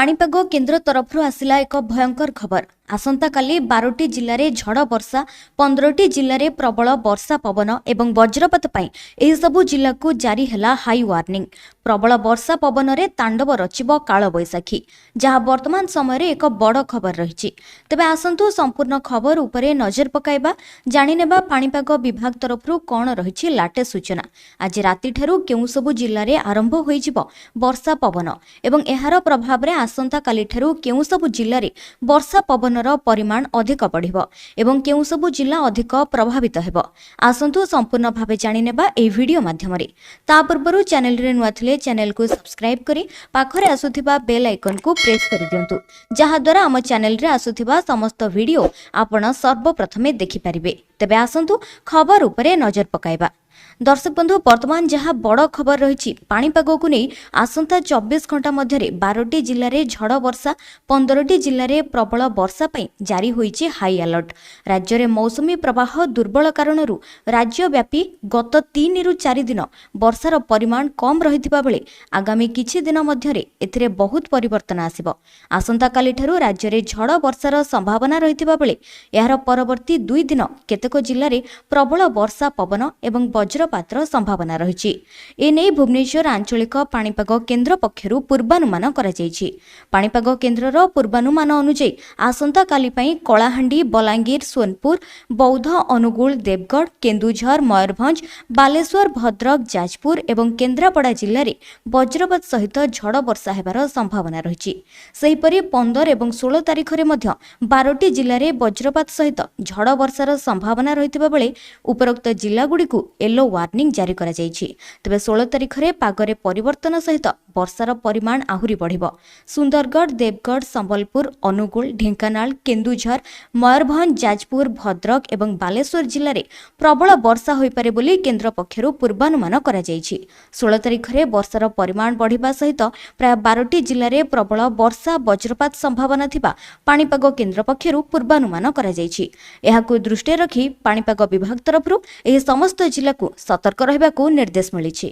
ପାଣିପାଗ କେନ୍ଦ୍ର ତରଫରୁ ଆସିଲା ଏକ ଭୟଙ୍କର ଖବର। ଆସନ୍ତାକାଲି 12ଟି ଜିଲ୍ଲାରେ ଝଡ଼ ବର୍ଷା, 15ଟି ଜିଲ୍ଲାରେ ପ୍ରବଳ ବର୍ଷା ପବନ ଏବଂ ବଜ୍ରପାତ ପାଇଁ ଏହିସବୁ ଜିଲ୍ଲାକୁ ଜାରି ହେଲା ହାଇ ୱାର୍ଣ୍ଣିଂ। ପ୍ରବଳ ବର୍ଷା ପବନରେ ତାଣ୍ଡବ ରଚିବ କାଳବୈଶାଖୀ, ଯାହା ବର୍ତ୍ତମାନ ସମୟରେ ଏକ ବଡ଼ ଖବର ରହିଛି। ତେବେ ଆସନ୍ତୁ ସମ୍ପୂର୍ଣ୍ଣ ଖବର ଉପରେ ନଜର ପକାଇବା, ଜାଣିନେବା ପାଣିପାଗ ବିଭାଗ ତରଫରୁ କ'ଣ ରହିଛି ଲାଟେଷ୍ଟ ସୂଚନା। ଆଜି ରାତିଠାରୁ କେଉଁ ସବୁ ଜିଲ୍ଲାରେ ଆରମ୍ଭ ହୋଇଯିବ ବର୍ଷା ପବନ ଏବଂ ଏହାର ପ୍ରଭାବରେ ଆସନ୍ତାକାଲିଠାରୁ କେଉଁ ସବୁ ଜିଲ୍ଲାରେ ବର୍ଷା ପବନର ପରିମାଣ ଅଧିକ ବଢ଼ିବ ଏବଂ କେଉଁ ସବୁ ଜିଲ୍ଲା ଅଧିକ ପ୍ରଭାବିତ ହେବ, ଆସନ୍ତୁ ସମ୍ପୂର୍ଣ୍ଣ ଭାବେ ଜାଣିନେବା ଏହି ଭିଡିଓ ମାଧ୍ୟମରେ। ତା ପୂର୍ବରୁ ଚ୍ୟାନେଲରେ ନୂଆ ଥିଲେ ଚ୍ୟାନେଲକୁ ସବସ୍କ୍ରାଇବ୍ କରି ପାଖରେ ଆସୁଥିବା ବେଲ୍ ଆଇକନ୍କୁ ପ୍ରେସ୍ କରିଦିଅନ୍ତୁ, ଯାହାଦ୍ୱାରା ଆମ ଚ୍ୟାନେଲରେ ଆସୁଥିବା ସମସ୍ତ ଭିଡିଓ ଆପଣ ସର୍ବପ୍ରଥମେ ଦେଖିପାରିବେ। ତେବେ ଆସନ୍ତୁ ଖବର ଉପରେ ନଜର ପକାଇବା। ଦର୍ଶକ ବନ୍ଧୁ, ବର୍ତ୍ତମାନ ଯାହା ବଡ଼ ଖବର ରହିଛି ପାଣିପାଗକୁ ନେଇ, ଆସନ୍ତା 24 ଘଣ୍ଟା ମଧ୍ୟରେ 12ଟି ଜିଲ୍ଲାରେ ଝଡ଼ ବର୍ଷା, 15ଟି ଜିଲ୍ଲାରେ ପ୍ରବଳ ବର୍ଷା ପାଇଁ ଜାରି ହୋଇଛି ହାଇ ଆଲର୍ଟ। ରାଜ୍ୟରେ ମୌସୁମୀ ପ୍ରବାହ ଦୁର୍ବଳ କାରଣରୁ ରାଜ୍ୟବ୍ୟାପୀ ଗତ 3ରୁ 4 ଦିନ ବର୍ଷାର ପରିମାଣ କମ୍ ରହିଥିବା ବେଳେ ଆଗାମୀ କିଛି ଦିନ ମଧ୍ୟରେ ଏଥିରେ ବହୁତ ପରିବର୍ତ୍ତନ ଆସିବ। ଆସନ୍ତାକାଲିଠାରୁ ରାଜ୍ୟରେ ଝଡ଼ ବର୍ଷାର ସମ୍ଭାବନା ରହିଥିବା ବେଳେ ଏହାର ପରବର୍ତ୍ତୀ 2 ଦିନ କେତେକ ଜିଲ୍ଲାରେ ପ୍ରବଳ ବର୍ଷା ପବନ ଏବଂ ବଜ୍ରପାତର ସମ୍ଭାବନା ରହିଛି। ଏନେଇ ଭୁବନେଶ୍ୱର ଆଞ୍ଚଳିକ ପାଣିପାଗ କେନ୍ଦ୍ର ପକ୍ଷରୁ ପୂର୍ବାନୁମାନ କରାଯାଇଛି। ପାଣିପାଗ କେନ୍ଦ୍ରର ପୂର୍ବାନୁମାନ ଅନୁଯାୟୀ ଆସନ୍ତାକାଲି ପାଇଁ କଳାହାଣ୍ଡି, ବଲାଙ୍ଗୀର, ସୋନପୁର, ବୌଦ୍ଧ, ଅନୁଗୁଳ, ଦେବଗଡ଼, କେନ୍ଦୁଝର, ମୟୂରଭଞ୍ଜ, ବାଲେଶ୍ୱର, ଭଦ୍ରକ, ଯାଜପୁର ଏବଂ କେନ୍ଦ୍ରାପଡ଼ା ଜିଲ୍ଲାରେ ବଜ୍ରପାତ ସହିତ ଝଡ଼ ବର୍ଷା ହେବାର ସମ୍ଭାବନା ରହିଛି। ସେହିପରି 15 ଏବଂ 16 ତାରିଖରେ ମଧ୍ୟ 12ଟି ଜିଲ୍ଲାରେ ବଜ୍ରପାତ ସହିତ ଝଡ଼ ବର୍ଷାର ସମ୍ଭାବନା ରହିଥିବା ବେଳେ ଉପରୋକ୍ତ ଜିଲ୍ଲାଗୁଡ଼ିକୁ ୟେଲୋ ୱାର୍ଣ୍ଣିଂ ଜାରି କରାଯାଇଛି। ତେବେ 16 ତାରିଖରେ ପାଗରେ ପରିବର୍ତ୍ତନ ସହିତ ବର୍ଷାର ପରିମାଣ ଆହୁରି ବଢ଼ିବ। ସୁନ୍ଦରଗଡ଼, ଦେବଗଡ଼, ସମ୍ବଲପୁର, ଅନୁଗୁଳ, ଢେଙ୍କାନାଳ, କେନ୍ଦୁଝର, ମୟୂରଭଞ୍ଜ, ଯାଜପୁର, ଭଦ୍ରକ ଏବଂ ବାଲେଶ୍ୱର ଜିଲ୍ଲାରେ ପ୍ରବଳ ବର୍ଷା ହୋଇପାରେ ବୋଲି କେନ୍ଦ୍ର ପକ୍ଷରୁ ପୂର୍ବାନୁମାନ କରାଯାଇଛି। 16 ତାରିଖରେ ବର୍ଷାର ପରିମାଣ ବଢ଼ିବା ସହିତ ପ୍ରାୟ 12ଟି ଜିଲ୍ଲାରେ ପ୍ରବଳ ବର୍ଷା ବଜ୍ରପାତ ସମ୍ଭାବନା ଥିବା ପାଣିପାଗ କେନ୍ଦ୍ର ପକ୍ଷରୁ ପୂର୍ବାନୁମାନ କରାଯାଇଛି। ଏହାକୁ ଦୃଷ୍ଟିରେ ରଖି ପାଣିପାଗ ବିଭାଗ ତରଫରୁ ଏହି ସମସ୍ତ ଜିଲ୍ଲାକୁ ସତର୍କ ରହିବାକୁ ନିର୍ଦ୍ଦେଶ ମିଳିଛି।